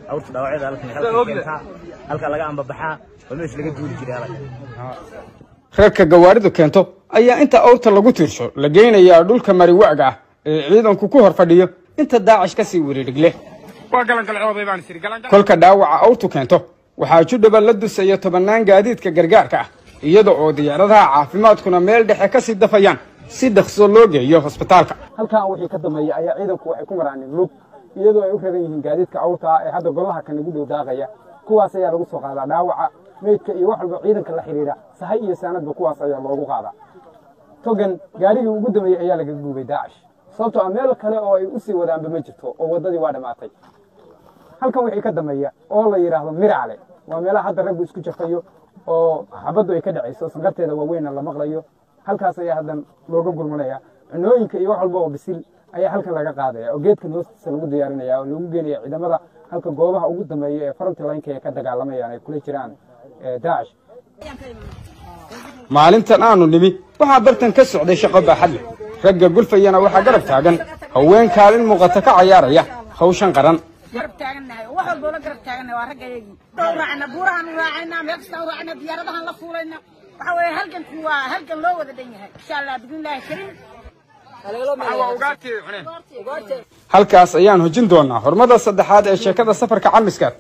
Awrta dhaawacyada halkan halka keentaa, halka laga ambabaxaa, waa meesha laga duuli jiray halkan. Rarka gawaaridu keento ayaa inta awrta lagu tiirsho la geynayaa dhulka mariwacga ah ee ciidanku ku hor fadhiyo inta Daacish ka sii wereerigle. Kolka dhaawaca awrtu keento waxaa judhaba la dusaya tobannaan gaadiidka gargaarka ah, iyada oo diyaaradaha caafimaadkuna meel dhexe ka sii dafayaan si dhaqso loo geeyo hosbitaalka. Halkan wixii ka dambeeya ayaa ciidanku waxay ku maraan lug, iyadoo ay u raran yihiin gaadiidka awrta ah ee hadda golaha kan ugu dhow daaqaya. Kuwaas ayaa lagu soo qaadaa dhaawaca, meydka iyo wax walba ciidanka la xidhiidha, sahay iyo saanadba kuwaas ayaa loogu qaadaa. Togan gaarigii ugu dambeeyey ayaa laga guubay Daacish, sababtoo ah meel kale oo ay u sii wadaanba ma jirto oo waddadii waa dhammaatay. Halkan wixii ka dambeeya oo la yidhaahdo Miracle waa meelaha hadda raggu isku jafayo oo xabaddu ay ka dhacayso, sanqarteeda waaweynna la maqlayo. Halkaas ayaa haddan looga gurmanaya. Cunooyinka iyo wax walba oo bisil ayaa halkan laga qaadaya oo geedkan hoostiisa lagu diyaarinaya oo lagu geenaya ciidamada halka goobaha ugu dambeeya ee frontline-ka ay ka dagaalamayaan ay kula jiraan Daacish. Maalintan aanu nimi waxaa bartan ka socday shaqo baaxad leh. Ragga gulfayana waxaa garab taagan haween kaalin muuqata ka cayaaraya hawshan qaran. Garab taagannahay oo wax walba la garab taagannahay waa raggayagii. U raacna buurahan, u raacayna meel kasta, u raacayna diyaaradahan la fuulayna. Waxa weeye halganku waa halgan loo wada dhan yahay, insha Allah bismillaahi kariim. Halkaas ayaan hojin doonaa hormada saddexaad ee sheekada safarka Calmiskaad.